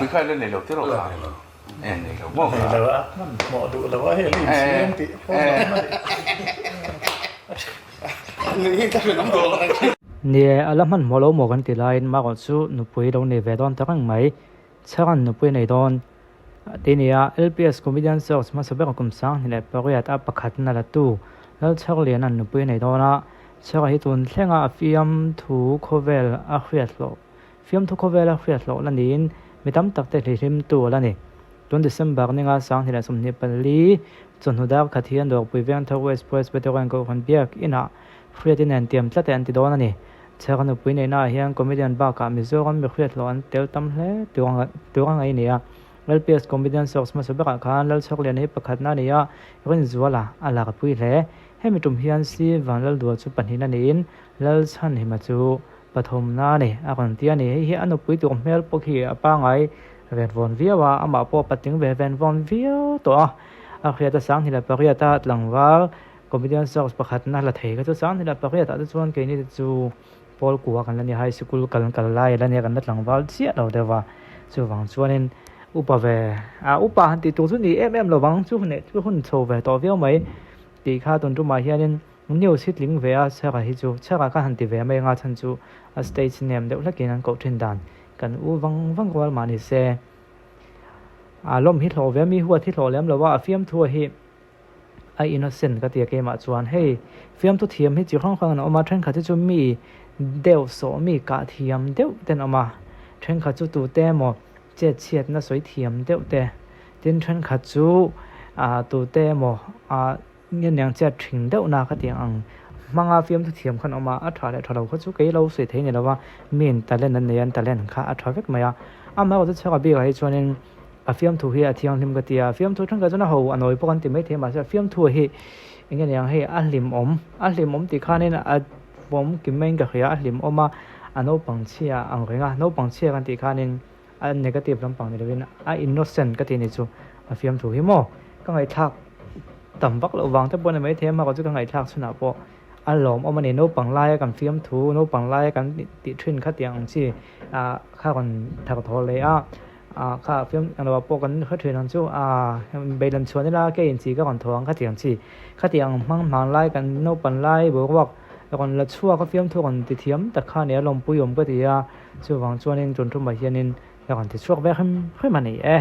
Nupui kha ila nei lo tiraw kha? Nei lo. E nei lo maw kha? Nei lo a, hmanhmawh duh lo a hei a inchhir tih pawh a awm a ni. Ni e, a la hmanhmawh lo maw kan ti laiin Marawh chu nupui lo nei ve dawn ta reng mai. Chharan nupui a nei dawn ti nia, LPS Comedian Search hmasa ber kum 2008 a pakhatna la tu Lalchharliana'n nupui a nei dawn a, Chhara hi tun thlenga a fiamthu khawvel a hriat hlawh Fiamthu khawvela hriat hlawh la niin mi tam tak te hlihlimtu a la ni. Tun December ninga 2024 chawhnu dar khat hian Dawrpui Vengthar West Presbyterian Kohhran Biak Inah hriat inen tiam tlat e an ti dawn a ni. Chhara nupui neihnaah hian comedian bakah Mizoram mi hriat hlawh an tel tam hle tur a ngaih a ni a. LPS Comedian Search hmasa berah khan Lalchhawkliana hi pakhatna a ni a, Rinzuala a larpui hle. Hemi tum hian Si Vanlaldual chu pahnihna niin Lalchhanhima chu Pathumna a ni, a rawn ti a ni. Hei hi a nupui tur hmel pawh khi a pangai ven vawn viau a, amah pawh patling ve ven vawn viau tawh a. A hriat a 2008 a tlangval comedian search pakhatna la thei kha chu 2008 ah te chuan keini te chu pawl kua kan la ni, high school kan kal lai la nia kan la tlangval chiah lo deuh va. Chuvang chuanin upa ve, a upa han tih tur chu ni em em lovang chu hun hun chho ve tawh viau mai tih kha tun tumah hianin News hi tling ve a, Chhera hi chu Chhera kha han ti ve mai anga chhan chu a stage name deuh hlekin an koh thin dan kan u vang vang rual mah ni se. A lawm hi hlawh ve a, mi huat hi hlawh lem lo a, a fiamthu a hi a innocent ka ti a keimah chuan hei fiamthu thiam hi chi hrang hrang an awm a, thenkhat hi chu mi deuh sawh mi kah thiam deuh ten awm a, thenkhat chu tute emaw chet chhiatna sawi thiam deuh te, tin thenkhat chu ah tute emaw ah Nge chiat thin deuh na ka tih ang hmanga fiamthu thiam khan awm a, a tha leh tha lo kha chu kei lo sawi thei ni lo va, miin talent an nei a, an talent kha a tha vek mai a. Amaherawhchu chu chhaka bikah hi chuanin a fiamthu hi a thianghlim ka ti a, fiamthu thenkhat chuan a ho a nawi pawh kan ti maithei a, mahse a fiamthu hi eng nge niang hei a hlimawm, a hlimawm tih khanin a vawm kim maiin ka hria, a hlimawm a, a naupang chhia ang reng a, naupang chhia kan tih khanin a negative lampang ni lovin a innocent ka tih ni chu a fiamthu hi maw ka ngaihthlak tam vak loh vang te pawh a ni maithei a mahka chu ka ngaihthlak chhunah pawh a lawmawm a ni naupang laia kan fiamthu naupang laia kan tih thin kha tiang ang chi ah kha rawn thar thaw leh a ah kha fiam ang lo ah pawh kan hre thin ang chu ah beilam chhuan ila ke in chi ka rawn thaw ang kha tiang chi khatiang hmang hmang lai kan naupang lai boruak rawn la chhuak a fiamthu rawn ti thiam tak kha a ni a lawmpui awm ka ti a. Chuvang chuanin tun tumah hianin ka rawn ti chhuak ve hrim hrim a ni e.